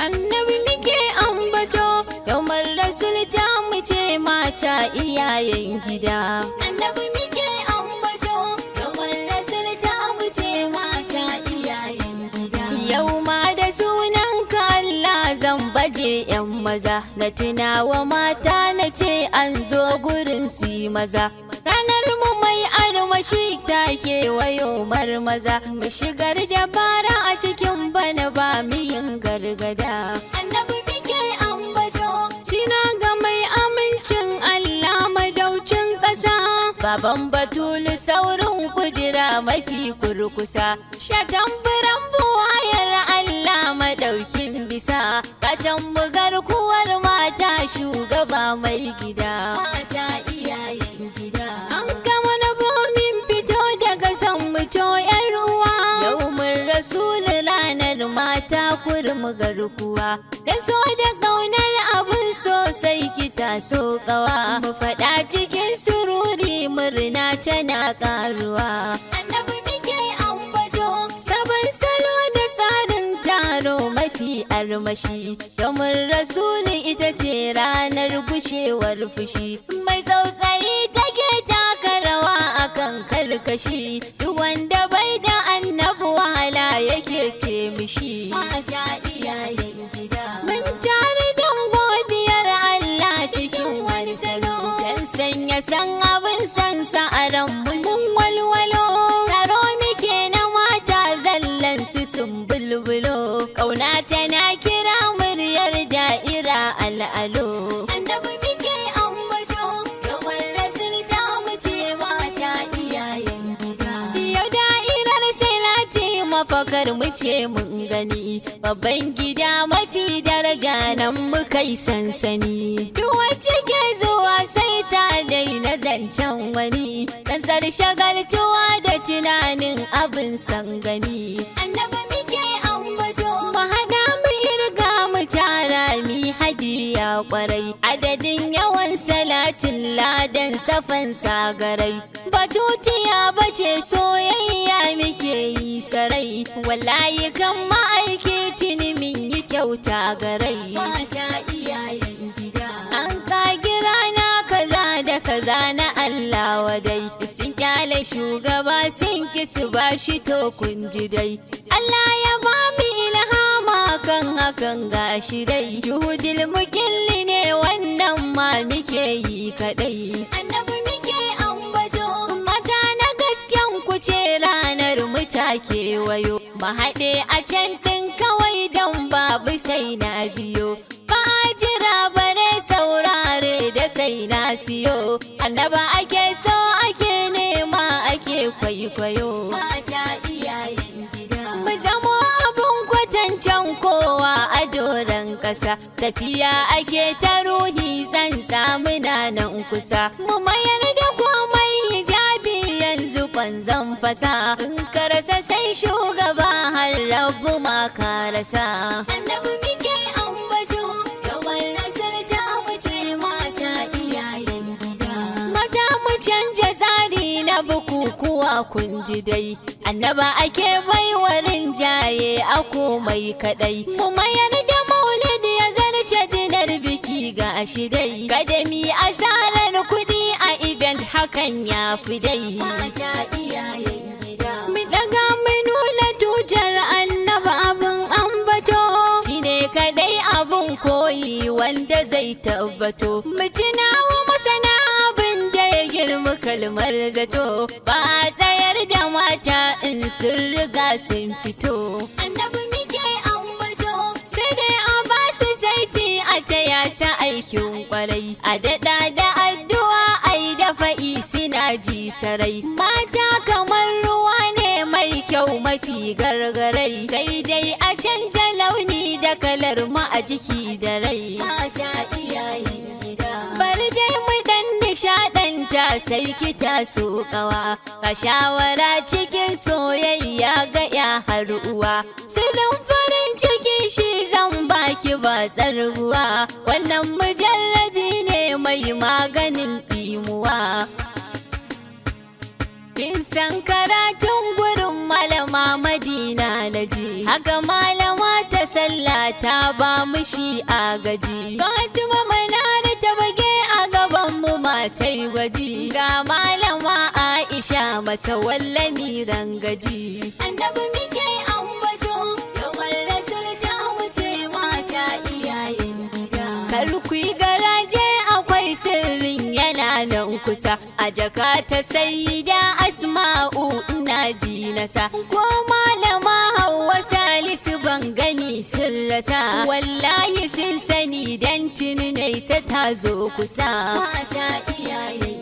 Annabi muke ambato, yawmar rasul ta mu ce mata iyayen gida. Annabi muke ambato, yawmar rasul ta mu ce mata iyayen gida. Yau ma da sunan ka Allah zan baje yan maza, na tunawa mata na ce an zo gurin si maza. Ranar mu mai armashi ta kewayo maza, mu shigar da bara a cikin bana ba mu yin gargada. Annabi muke ambato, sina ga mai amincin Allah madaucin ƙasa. Baban Batulu saurin kudura mafi kurkusa. Shatan biran buwayar Allah madaukin bisa. Katan bugar kuwar mata shugaba mai gida. Mata iyayen gida. An gama na bomin fito daga san muto yar uwa. Yau mun rasul ranar mata kurmu garkuwa. Da so da ƙaunar abun sosai ki taso ƙawa. Mu faɗa cikin sururi murna tana ƙaruwa. Annabi muke ambato, sabon salo da tsarin taro mafi armashi. Domin rasuli ita ce ranar gushewar fushi. Mai tsautsayi take taka rawa akan karkashi. Duk wanda bai da annabi wahala yake ce mishi. Mata iyayen gida. Mun tare don godiyar Allah cikin wani salo. Dan sanya san abin san sa a ran mun walwalo. Taro muke na mata zallan su sun bulbulo. Kauna tana kira muryar da'ira al'alo. Annabi muke ambato, yawan rasul ta mu ce mata iyayen gida. Yau da'irar salati mafakar mu ce mun gani, babban gida mafi daraja nan muka yi sansani. Duk wacce ke zuwa sai ta daina zancen wani, tsantsar shagaltuwa da tunanin abin san gani. Annabi muke ambato, mu haɗa mu irga mu tara mi hadiya kwarai, adadin yawan salatin ladan safan sagarai. Batutiya bace soyayya muke yi sarai, wallahi kan ma'aiki tuni min yi kyauta garai. Mata iyayen gida. An kagi rana kaza da kaza na Allah wadai, sun kyale shugaba sun ki su bashi to kun ji dai. Allah ya ba mu ilhama kan hakan gashi dai, juhudil mukilli ne wannan ma muke yi kadai. Annabi muke ambato, mata na gasken ku ce ranar mu ta kewayo, mu haɗe a can ɗin kawai don babu sai na biyo. Ba a jira bare saurare da sai na siyo, annaba ake so ake nema ake kwaikwayo. Mata iyayen gida. Mu zamo abun kwatancen kowa a doron ƙasa, tafiya ake ta ruhi tsantsa muna nan kusa. Mu mayar da komai hijabi yanzu kwanzan fasa, in ka rasa sai shugaba har rabu ma ka rasa. Annabi muke ambato, yawan rasul ta mu ce mata iyayen gida. Mata mu canja tsari na bukukuwa kun ji dai, annaba ake baiwa rinjaye a komai kadai. Mu mayar da maulidi ya zarce dinar biki ga shi dai, kada mi asarar kuɗi a event hakan ya fi dai. Mata iyayen gida. Mu daga mu nuna tutar annaba abin ambato, shine kadai abun koyi wanda zai tabbato. Mu tunawa masana abin da ya girma kalmar zato, ba a tsayar da mata in sun riga sun fito. Annabi muke ambato, sai dai a ba su saiti a taya sa aikin kwarai, a daɗa da addu'a ai da fa'i suna ji sarai. Mata kamar ruwa ne mai kyau mafi gargarai, sai dai a canja launi da kalar mu a jiki da rai. Mata iyayen gida. Bari dai mu dan nishaɗanta sai ki taso kawa, ka shawara cikin soyayya ga ya har uwa. Sirrin farin ciki shi zan baki ba tsarguwa, wannan mujarrabi ne mai maganin ɗimuwa. Kin san karatun gurin malama Madina na ji, haka malama ta sallah ta ba mu shi agaji. Fatima Manara ta bage a gaban mu matai gwaji. Ga malama Aisha mata wallami rangaji. Annabi muke ambato, yawar rasul ta wuce mata iyayen gida. Kar ku yi garaje, akwai sirrin yana nan kusa. A jaka ta Sayyida Asma'u ina ji nasa. Ko malama Hauwa Salisu ban gani sun rasa. Wallahi sun sani dan tuni nesa ta zo kusa. Mata iyayen